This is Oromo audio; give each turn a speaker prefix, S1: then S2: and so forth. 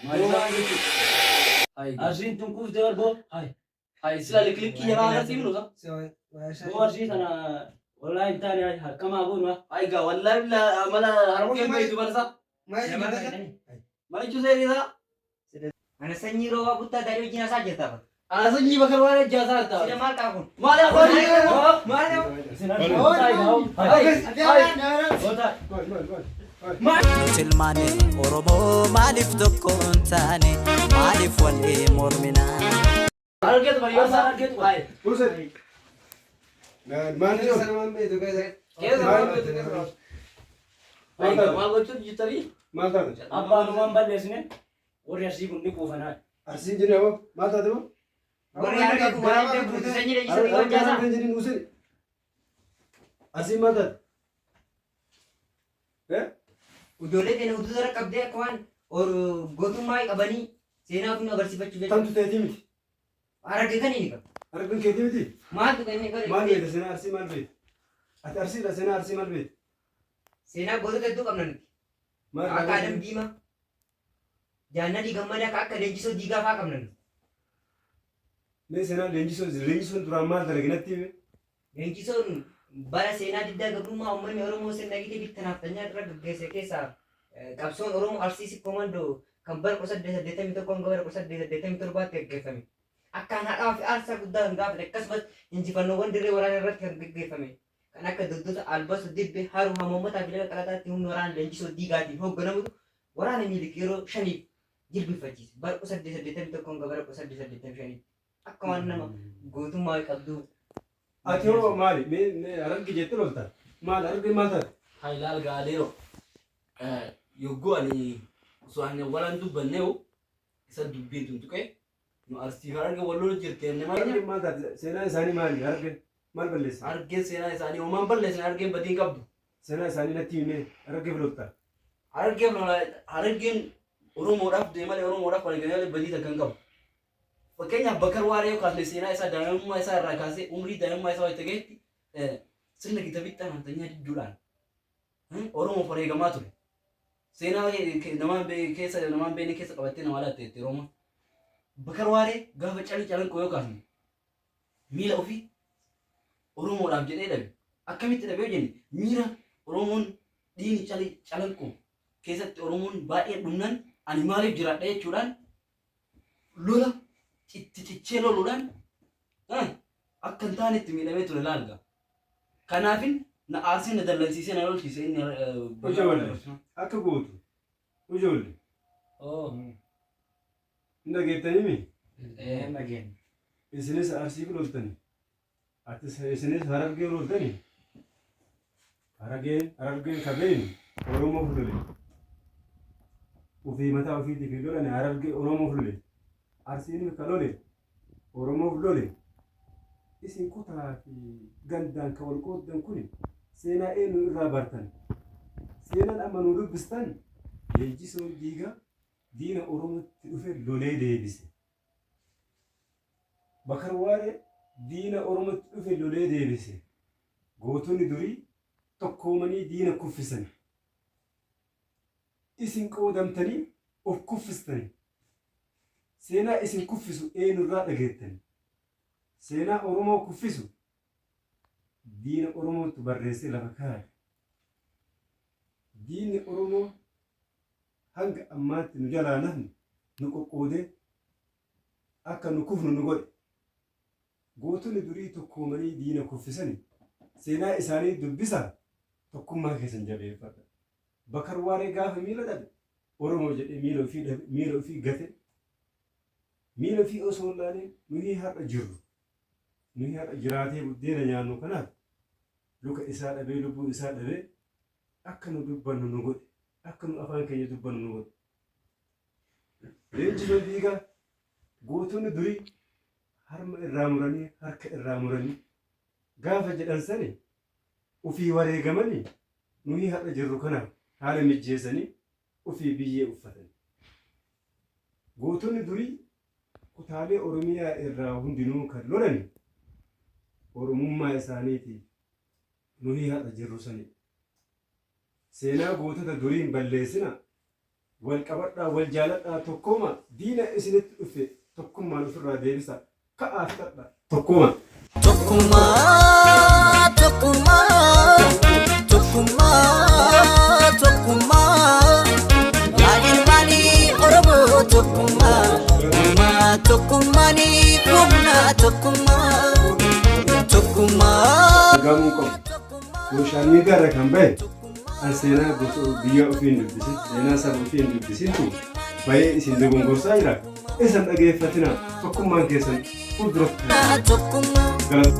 S1: Maal isaa? Hayi.
S2: Arsiin tun kuufte barboo. Hayi.
S1: Hayi sila liklikii jalaa agarsiifnu nusa.
S2: Boo arsii tana wallaahi hin taane hayi harkamaa goonu.
S1: Hayi gaa wallaahi billaa amala harkeen beektu barsa. Maal jechuun seerisaa?
S3: Ana sanyii roobaa buttaa daadhii wajjin hasaa jirta bara.
S1: Ana sanyii bakar waan ajjaasaa
S3: Sila
S1: jirta.
S3: maal qaa kun?
S1: Maal yaa
S3: Maal
S2: Isin arsii Hayi.
S4: Nuti ilmaan Oromoo maaliif tokko hin taane maaliif wal mormina?
S1: Argeetu bari
S2: Argeetu bari.
S1: Hayi.
S5: Maal
S1: Keessa waan beektu keessa. Hayi gaa maal gochuun jirtanii?
S5: Maal taate?
S2: Abbaan waan balleessine warri arsii kun ni quufan hayi.
S5: Arsiin jedhee hoo? Maal taate hoo?
S3: Warri harka kun waan hin beektu sanyii leenjisoo wajjin hasaa.
S5: Arsiin jedhee nuusee. Arsiin maal taate?
S3: Ijoollee keenya utuu dara qabdee akka waan gootummaa qabanii seenaa ofii nu agarsiifachuuf jechuudha.
S5: Tantu teetii miti.
S3: Harargee kan inni qabu.
S5: Harargeen keetii miti.
S3: Maaltu kan inni godhe?
S5: Maal beekta seenaa arsii maal beekta? Ati arsiidha seenaa arsii maal beekta?
S3: Seenaa gootota hedduu qabna nuti.
S5: Maal
S3: Akka Adam Diimaa, Jaannadii Gammadaa ka akka Leenjisoo Diigaa fa'aa qabna nuti.
S5: Mee seenaa leenjisoo leenjisoon duraan maal dalage natti himi?
S3: Leenjisoon bara seenaa diddaa gabrummaa uummanni Oromoo sirna gita bittaa nafxanyaa irra gaggeesse keessaa qabsoon Oromoo Arsii Sikkoo Mandoo kan bara 1881 hanga bara 1887tti gaggeeffame. Akkaan hadhaawaa fi aarsaa guddaa kan gaafate akkasumas injifannoowwan dirree waraanaa irratti kan gaggeeffame kan akka Doddoota, Albaso, Dibbe, Haroo, Hamoommataa fi Laga Qalataatti humna waraana Leenjisoo Diigaatiin hoogganamutu waraana Minilik yeroo shaniif jilbifachiise. Bara 1881 hanga bara 1885tti. Akka waan nama gootummaa qabduu.
S5: Ati hoo maali? Mee mee hararge jettee lolta? Maal hararge maal taate?
S1: Hayi laal gaaleero. Yogguu ani osoo ani walaan dubbanneewu isa dubbiin tun tuqee nu arsii hararge wal lolu jirti jenne maal
S5: Hararge maal taate? Seenaan isaanii maali? Hararge maal balleesse?
S1: Harargeen seenaa isaanii homaan balleessan harargeen badii hin qabdu.
S5: Seenaa isaanii natti himee harargeef lolta.
S1: Harargeef lola harargeen Oromoodhaaf du'e malee Oromoodhaaf wareegame malee badii takka hin qabu. Fakkeenyaaf Bakar Waaree yoo kaasne seenaa isaa daa'imummaa isaa irraa kaasee umrii daa'imummaa isaa wayita gahetti sirna gita bittaa nafxanyaa didduudhaan Oromoof wareegamaa ture. Seenaa namaan keessa namaan beekne keessa qabattee namaa laatte jette Oromoon. Bakar Waaree gaafa calii calanqoo yoo kaasne miila ofii Oromoodhaaf jedhee dhabe. Akkamitti dhabe yoo jenne miira Oromoon dhiigni calii calanqoo keessatti Oromoon baay'een dhumnaan ani maaliif jiraadha jechuudhaan lola itti cichee loluudhaan akka hin taanetti miidhamee ture laalga. Kanaafin na aarsee na dallansiisee na lolchiise inni.
S5: Ijoollee akka gootu ijoollee hin dhageettanii mi?
S2: Dhageen.
S5: Isinis arsiif loltani. Atis isinis harargee loltani. Harargeen harargeen ka beeynu Oromoof lole. Ufii mataa ofiitiif hin lolane harargee Oromoof lole. Arsiin ka lole Oromoof lole. Isin kutaa fi gandaan ka wal qooddan kuni seenaa eenyu irraa bartan? Seenaan amma nu dubbistan Leenjisoon Diigaa diina Oromootti dhufe lolee deebise. Bakar Waaree diina Oromootti dhufe lolee deebise. Gootonni durii tokkoomanii diina kuffisan. Isin qoodamtanii of kuffistani. Seenaa isin kuffisu eenyurraa dhageettani? Seenaa Oromoo kuffisu diina Oromootu barreessee lafa kaa'e. Diinni Oromoo hanga ammaatti nu jalaa nafne nu qoqqoodee akka nu kufnu nu godhe. Gootonni durii tokkoomanii diina kuffisani seenaa isaanii dubbisaa tokkummaa keessan jabeeffadha. Bakar Waaree gaafa miila dhabe Oromoo jedhee miila ofii dhabe miila ofii gate miila ofii osoo hin laalin nuyi har'a jirru nuyi har'a jiraatee buddeena nyaannu kanaaf luka isaa dhabee lubbuu isaa dhabee akka nu dubbannu nu godhe akka nu afaan keenya dubbannu nu godhe. Leenjisoo Diigaa gootonni durii harma irraa muranii harka irraa muranii gaafa jedhan sani ufii wareegamanii nuyi har'a jirru kanaaf haala mijjeessanii ufii biyyee uffatan. Gootonni durii kutaalee Oromiyaa irraa hundinuu kan lolani Oromummaa isaaniitiif nuyi har'a jirru sani. Seenaa gootota durii hin balleessina. Wal qabadhaa, wal jaaladhaa, tokkooma. Diina isinitti dhufe tokkummaan ofirraa deebisa. Ka'aa fixadhaa. Tokkooma.
S4: Tokkummaa, tokkummaa, tokkummaa, tokkummaa. Yaa ilmaanii Oromoo tokkummaa, tokkummaa, tokkummaanii humna tokkummaa, tokkummaa.
S5: Argamuu qabu. Sooshaal miidiyaa irra kan bahe an seenaa gosa biyya ofii hin dubbisin, seenaa saba ofii hin dubbisintu bahee isin dogongorsaa jira. Isan dhageeffatina, tokkummaan keessan fuulduratti.
S4: Tokkummaa.
S5: Galata.